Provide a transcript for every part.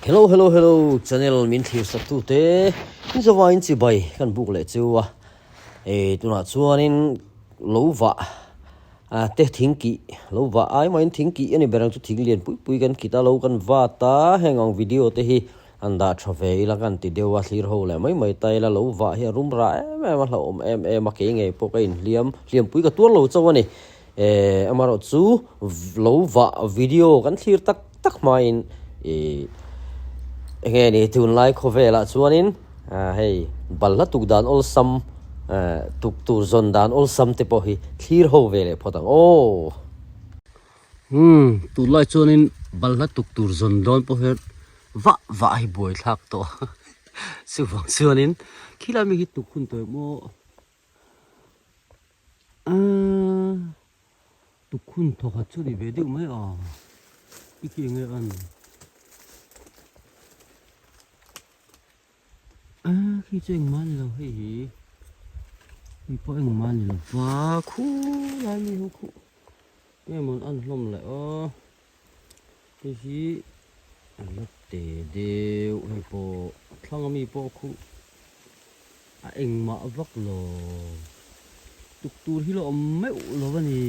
Hello hello hello channel min thlir sak tu te in zawai in chibai kan buk leh cheu a e tunah chuanin lo vah ah te thing kih lo vah ai mahin thing kih a ni ber ang chu thing lian pui pui kan kit a lo kan vat a heng ang video te hi an dah tha ve ila kan ti deuh a thlir ho leh mai mai ta ila lo vah hi a rum rah em em a hlauhawm em em a kei ngei pawh ka inhliam hliampui ka tuar lo chauh a ni. Eh amaherawh chu lo vah video kan thlir tak tak hmain ih enge ni tunlai khawvelah chuanin ah hei balhla tuk dan awlsam eh tuk tur zawn dan awlsam te pawh hi thlir ho ve leh phawt ang aw. Umm tunlai chuanin balhla tuk tur zawn dawn pawh hian vah vah hi buaithlak tawh a chuvang chuanin khilai mi hi tuk hun tawh em aw. Aaa tukhun thawkhat chu ni ve deuh mai a i khi enge an aaa khi chu engmah ni lo hei hi hei pawh engmah ni lo va khulai mi ho khuh nge mawn an hlawm leh aw hei hi an la te deuh hei pawh thlang ami pawh khuh. A engmah vak lo. Tuk tur hi la awm meuh lo a ni.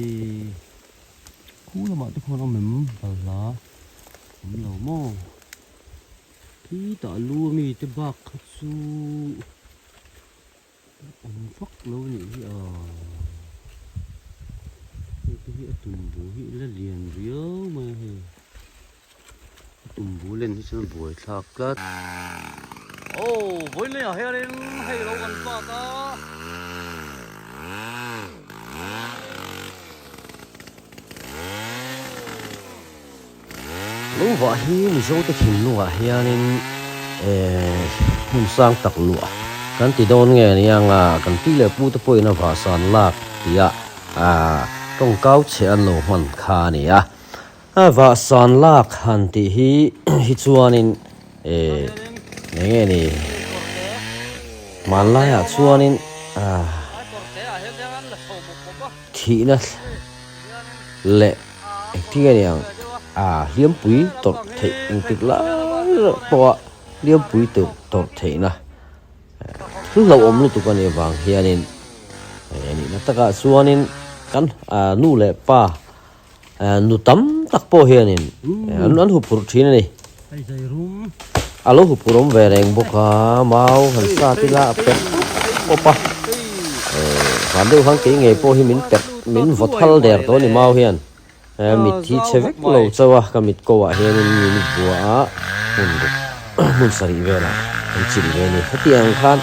Khu lamah te khuan awm em balhla awm lo maw? Khi tah lu ami te bak kha chu awm vak lo a nih hi a. Hei te hi a tumbu hi la lian riau mai a hei. A tumbu len hi chuan buaithlak tlat. Aw vawiin ah hianin hei lo kan fat a. Lungvah hi Mizote thinlungah hianin eh hmun sang tak luah kan ti dawn nge aniang a, kan pi leh pute pawhin a vahsan lak tih ah tawngkau chhe an lo hman kha a ni a. A vahsan lak han tih hi hi chuanin eh eng nge ni hmanlaiah chuanin ah thihna leh engtin nge ni ang ah hliampui tawrh theih engtik lai pawha hliampui tawrh theihna thil hlauhawm lutuk a nih avang hianin eh nihna takah chuanin kan ah nu leh pa. Nu tam tak pawh hianin an huphurh thin a ni. A lo huphurh awm ve reng bawk a, mau han sat ila a perh pawp pawp a. Van deuh khan kei ngei pawh hi min perh min vaw thal der tawh a ni mau hian. Mit hi chhe vek lo chauh a, ka mit ko ah hianin min vua a, hmun ruk hmun sarih velah an chilh ve a ni. Hetiang khan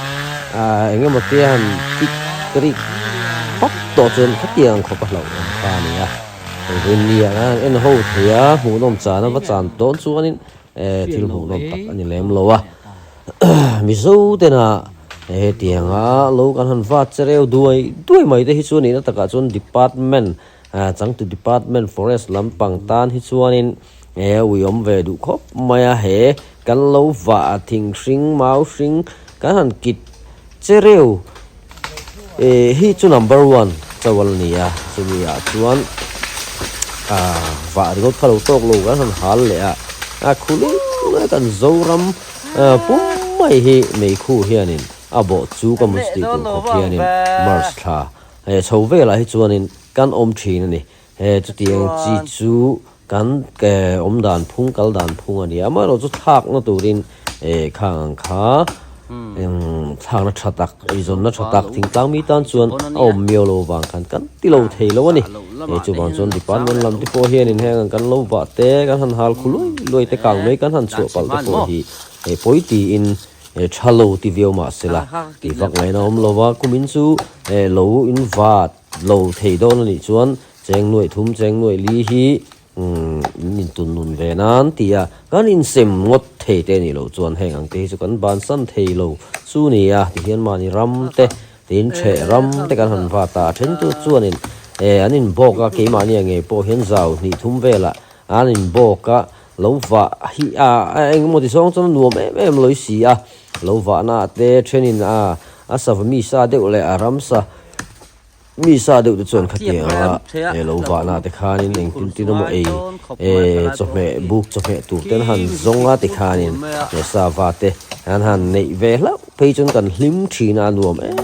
eng emaw te han kik rik pap tawh chuan hetiang khawp a hlauh awm kha a ni a. Hei vawiin ni ah khan en ho thei a, hmuhnawm chan a va chan dawn chuanin thil hmuhnawm tak a ni lem lo a. Mizo tena hetianga lo kan han vat che reu duai duai mai te hi chu nihna takah chuan department changtu department forest lampang tan hi chuanin ui awm ve duh khawp mai a. He kan lo vah thing hring mau hring kan han kit che reu. Eh hi chu number one chauh a ni a chumi ah chuan ah vah ringawt kha lo tawk lo kan han hal leh a a khu luih luih a kan Zoram pum mai hi meikhu hianin a bawh chu ka hmu chu tih tur khawp hianin March thla eh chho velah hi chuanin kan awm thin a ni he chutiang chi chu kan awm dan phung kal dan phung a ni a amaherawhchu thlakna turin eh khang ang kha thlakna tha tak eizawnna tha tak thingtlang mi tan chuan a awm miau lo vang khan kan ti lo thei lo a ni eh chuvang chuan department lam te pawh hianin heng ang kan lo vah te kan han hal khu luai luai te kang mai kan han chhuah palh te pawh hi eh pawi tiin eh tha lo ti viau mah sela tih vak ngaihna a awm lo va kumin chu eh lo in vat lo thei dawn a nih chuan Cheng nuaih thum cheng nuaih li hi in intun nun ve nan ti a, kan insem ngawt thei te nih loh chuan heng ang te hi chu kan bansan thei lo chu ni a, tihian mahni ram te tin theh ram te kan han vat a, a then tu chuanin eh an inbawk a keimahni a ngei pawh hian zau hnih thum velah an inbawk a, lo vah hi a engemaw ti zawng chuan a nuam em em lawi si a, lo vahna te thenin a a sava mi sa deuh leh a ramsa. Mi sa deuh te chuan khatiang anga eh lo vahna te khanin engtin tin emaw ei eh chawhmeh buk chawhmeh tur te an han zawng a tikhanin eh sava te an han neih ve hlauh phei chuan kan hlim thin a a nuam em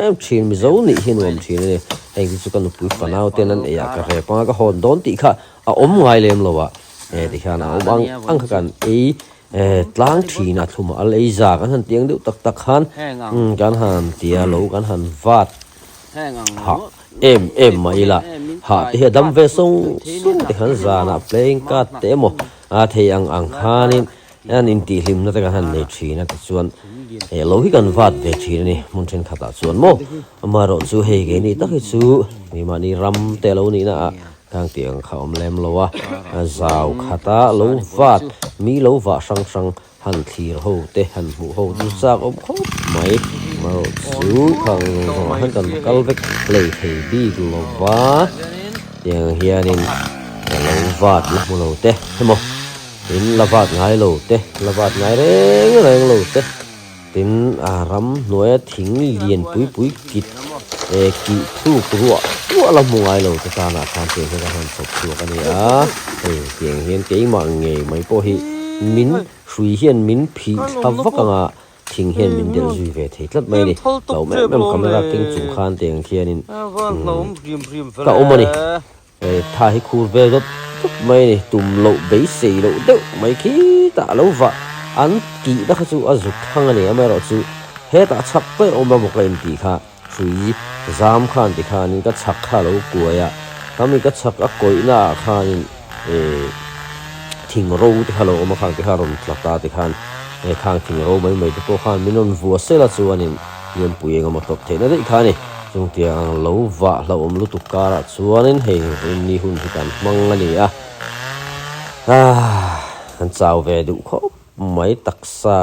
em thin mizo nih hi nuam thin a ni heng te chu ka nupui fanau ten an ei ah ka rep anga ka hawn dawn tih kha a awm ngai lem lo a eh tikhian a awm ang ang kha kan ei Eh tlang thin a thlum a lei za kan han tiang deuh tak tak khan kan han tia lo kan han vat hah em em mai ila hah te hi a dam ve sawng sawng te khan zanah playing card te emaw a thei ang ang khanin an intihhlimna te kan han nei thin a tichuan eh lo hi kan vat ve thin a ni hmun thenkhatah chuan maw amaherawhchu hei keini tak hi chu keimahni ram te a lo nihna ah Khang tih ang kha awm lem lo a, zau khata lo vat, mi lo vah hrang hrang han thlir ho te, han hmuh ho chu chak awm khawp mai. Amaherawh chu khang zawng zawngah khan kan va kal vek hlei thei bik lo va, tiang hianin lo vat la hmu lo te emaw tin la vat ngai lo te, la vat ngai reng reng lo te. Tin, a ram hnuaia thing lian pui pui kit eh kih thluk ruah ruah la hmu ngai lo te tanah khan tiang hian ka han chhawp chhuak a ni a, hei tiang hian keimah ngei mai pawh hi min hrui hian min phih thla vak anga thing hian min delh zui ve thei tlat mai a ni. Hlauh em em camera keng chung khan tiang khianin ka awm a ni. Tha hi khur ve dawt dawt mai a ni, tum loh beisei loh deuh mai khitah a lo vah an tihna kha chu a zuk thang a ni, amaherawhchu hetah chhak daih awm a maw ka intih kha hrui zam khan tikhanin ka chhak kha a lo kuai a, khami ka chhak a kawihna ah khanin thing ro te kha a lo awm a khang te kha a rawn tla ta tikhan khang thing ro mai mai te pawh khan min rawn vua sel a chuanin Lianpui eng emaw tawp theihna daih kha a ni. Chungtiang ang lo vah hlauhawm lutuk karah chuanin hei rinni hun hi kan hmang a ni a. Aah, kan chau ve duh khawp mai taksa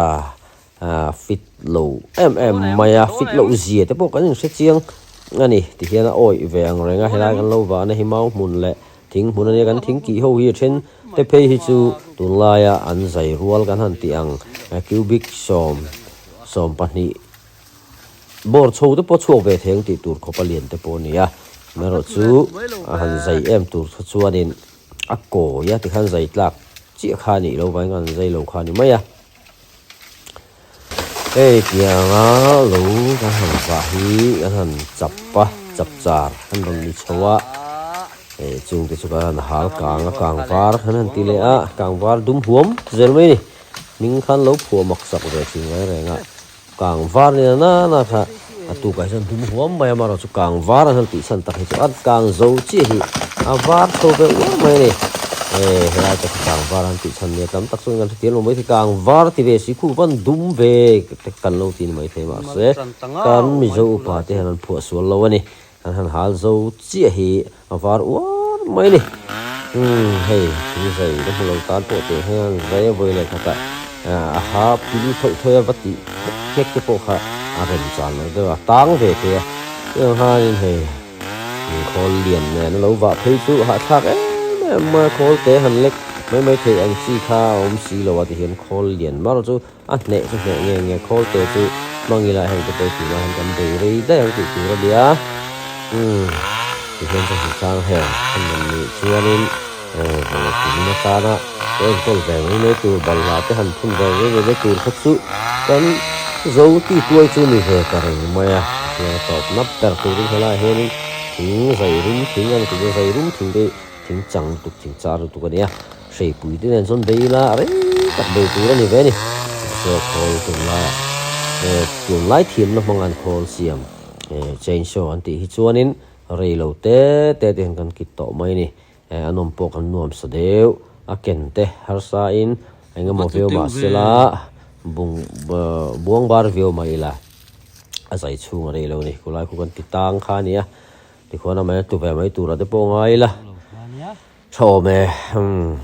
fit lo em em mai a, fit loh zia te pawh kan inhre chiang a ni. Tihian a awih ve ang reng a, helai kan lo vahna hi mau hmun leh thing hmun a nia, kan thing kih ho hi a then te phei hi chu tunlaia an zai rual kan han tih ang cubic sawm 20 bawr chho te pawh chhuak ve thei ang tih tur khawp a lian te pawh a ni a, amaherawh chu a han zai em tur kha chuanin a kawi a tikhan zai tlak chiah kha a nih loh vangin an zai lo kha a ni mai a. Hei tianga lo kan han vah hi kan han chap a, chap char kan rawn ni chho a, hei chung te chu kan han hal kang a, kang var kan han ti leh a, kang var dum huam zel mai a ni. Hming khan lo phuah mak sak ve thin ngai reng a, kang var ni na na kha a tukah hian dum huam mai a, amaherawhchu kang var an han tih chhan tak hi chu a kang zo chiah hi a var chho ve uar mai a ni. Eh helai tak hi kang var an tih chhan nia tam tak chuan kan hrethiam lo mai thei, kang var ti ve si khu van dum ve te kan lo ti ni mai thei mahse kan Mizo upa te hian an phuah sual lo a ni. Kan han hal zo chiah hi a var uar mai a ni. Umm hei thing zai ka hmu lo tan pawh teh hian zai a vawi leh khatah a ha pil thawih thawih a va tih hnek hnek te pawh kha a rem chan lo deuh a, tang ve thei a. Tiang khanin hei khawl lian nen a lo vah phei chu hahthlak em em mai a, khawl te han lek mai mai theih ang chi kha a awm si lo a tihian khawl lian mar chu A hneh chu hneh nge nge khawl te chu hmang ila heng te pawh hi tunah hian kan bei rei daih ang tih tur a nia. Umm tihian chu hmu tlang heng a nun nih chuanin vawkin atana ka enkawl ve mai mai tur balhla te han phun ve mai mai tur kha chu kan zo ti tuai chu ni ve ta reng mai a. Tihian a tawp nap ber turin helaiah hianin thing zai rum thing a ni tih chu zai rum thing te hi thing chang lutuk thing char lutuk a ni a. Hreipui te nen chuan bei ila a rei tak bei tur a ni ve a ni. Mahse khawl tunlaiah eh tunlai thiamna hmang an khawl siam eh chainsaw an tih hi chuanin rei lo te te te hian kan kit tawh mai a ni. Eh a nawm pawh kan nuam sa deuh a ken te harsa in eng emaw viau mahse la bung buang bar viau mai ila a zai chhung a rei lo a ni. Khulai khu kan ti tang kha a nia tikhuan amah hian tu ve mai tura te pawh ngai ila. Tha awm e, umm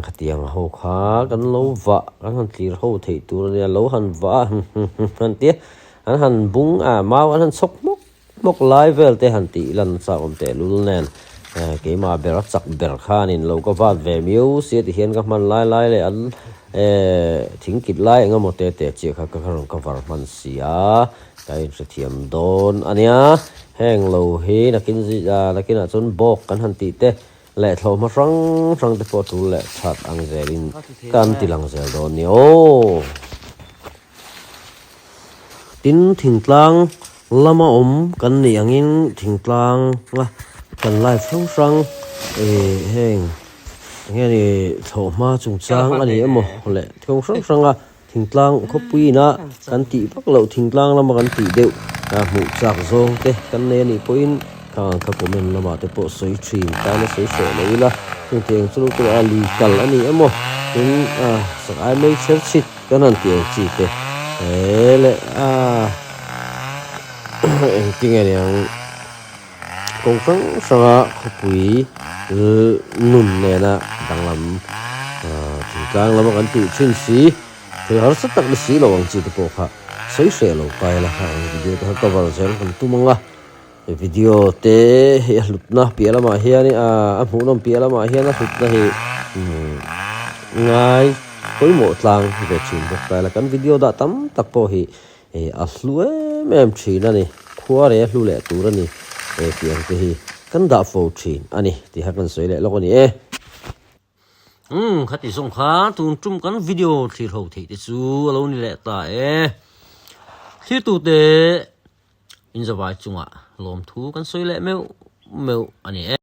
khatiang ho kha kan lo vah kan han tlir ho theih tur a nia, lo han vah a hum hum hum han tia an han bung a mau an han chhawk hmawk hmawk lai vel te han tih lan chak awm tehlul nen keimah ber a chak ber khanin lo ka vat ve miau sia ti hian ka hman lai lai leh an. Thing kit lai eng emaw te te chiah kha ka rawn cover hman si a, ka inhrethiam dawn a nia. Heng lo hi nakin nakinah chuan bawk kan han tih te leh thlawhhma hrang hrang te pawh tul leh that ang zelin kan ti lang zel dawn nia aw. Tin, thingtlang lama awm kan nih angin thingtlanga kan life hrang hrang heng eng nge ni thlawhhma chungchang a ni emaw leh thil hrang hranga thingtlang khawpuiin a kan tih vak loh thingtlang lama kan tih deuh hmuh chak zawng te kan nei a nih pawhin khang ang kha comment lamah te pawh sawi thin tan a sawi hreh lo ila chutiang chu lutuk a lui kal a ni emaw tin sak ai mai chher chhit kan han tih ang chi te he leh a engtinge niang kawng hrang hranga khawpui nun nena danglam thingtlang lama kan tih thin si thil harsa tak ni si lo ang chi te pawh kha sawi hreh lo kai la ang video te kha cover zel kan tum ang a video te hi a hlutna piah lamah hian a hmuhnawm piah lamah hian a hlutna hi ngai pawimawh tlang ve thin bawk ta ila kan video dah tam tak pawh hi A hlu em em thin a ni, khua reh a hlu leh tur a ni e tih ang te hi kan dah fo thin a ni tih kha kan sawi leh lawk a ni e. Umm khati zawng kha tun tum kan video thlir ho theih te chu a lo ni leh ta e. Thlirtute inzawai chungah lawmthu kan sawi leh meuh meuh a ni e.